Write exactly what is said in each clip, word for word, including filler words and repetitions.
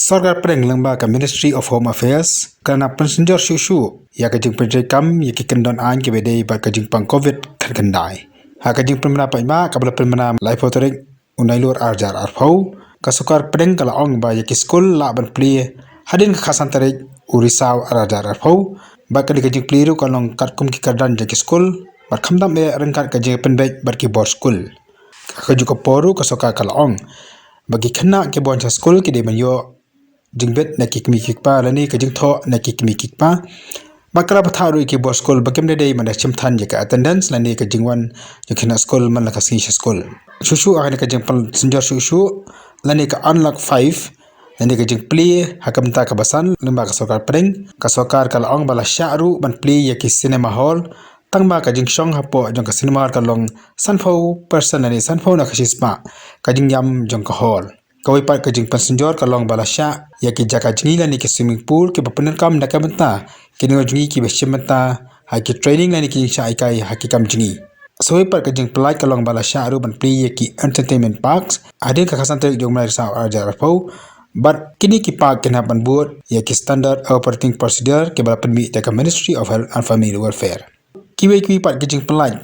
Sorkar Pdeng lyngba ka Ministry of Home Affairs ka la pynsynjor shuh shuh ïa ka jingpyntreikam ïa ki kyndon aiñ kiba dei bad ka jingpang covid khatkhyndai. Ha ka jingpynbna paidbah kaba la pynbna laiphew tarik u Nailur arhajar arphew, ka Sorkar Pdeng ka la ong ba ïa ki skul lah ban plie hadien ka khatsan tarik u Risaw arhajar arphew. Bad kane ka jingplie ruh ka long katkum ki kyrdan jong ki skul bad khamtam eh ryngkat ka jingpynbeit bad ki bor skul. Ha kajuh ka por ruh ka sorkar ka la ong ba ki khynnah kiba wan sha skul ki dei ban ïoh jingbit na ki kmie ki kpa lane ka jingthoh na ki kmie ki kpa. Bad ka la pathar ruh ïa ki bor skul ba kim dei ban da shim than ïa ka attendance lane ka jingwan jong ki khynnah skul man la ka sngi sha skul. Shuh shuh ha kane ka jingpynsynjor shuh shuh lane ka Unlock five lane ka jingplie ha ka bynta kaba san lyngba ka Sorkar Pdeng, ka sorkar ka la ong ba la shah ruh ban plie ïa ki cinema hall, tangba ka jingshong hapoh jong ka cinema hall ka long sanphew percent lane sanphew na ka shispah ka jingïam jong ka hall. Kawei pat ka jingpynsynjor ka long ba la shah ïa ki jaka jngi lane ki swimming pool kiba pyndonkam na ka bynta ki nongïalam jngi kiba shim bynta ha ki training lane ki jingshah hikai ha ki kam jngi. Sa kawei pat ka jingpyllait ka long ba la shah ruh ban plie ïa ki entertainment parks hadien ka khatsan tarik jong u bnai Risaw arhajar arphew. Bad kine ki park kin hap ban bud ïa ki standard operating procedure kiba la pynmih da ka Ministry of Health and Family Welfare. Kiwei kiwei pat ki jingpyllait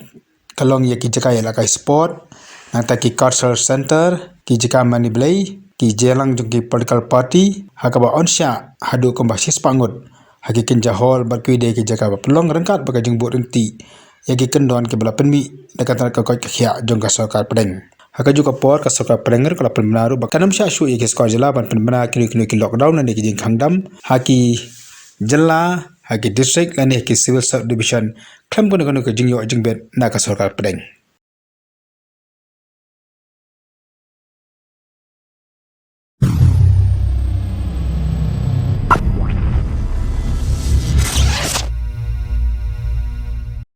ka long ïa ki jaka ïalehkai sport, nangta ki cultural center, ki jaka mane blei, ki jingïalang jong ki political party ha kaba ong shah haduh kumba shispah ngut ha ki kynja hall bad kiwei de ki jaka ba pynlong ryngkat bad ka jingbud ryntih ïa ki kyndon kiba la pynmih da ka tnat ka koit ka khiah jong ka Sorkar Pdeng. Ha kajuh ka por ka Sorkar Pdeng ruh ka la pynbna ruh ba kan ym shah shuh ïa ki sorkar jylla ban pynbna kino kino ki lockdown lane ki jingkhang dam ha ki jylla, ha ki district lane ha ki civil sub division khlem kano kano ka jingïoh jingbit na ka Sorkar Pdeng.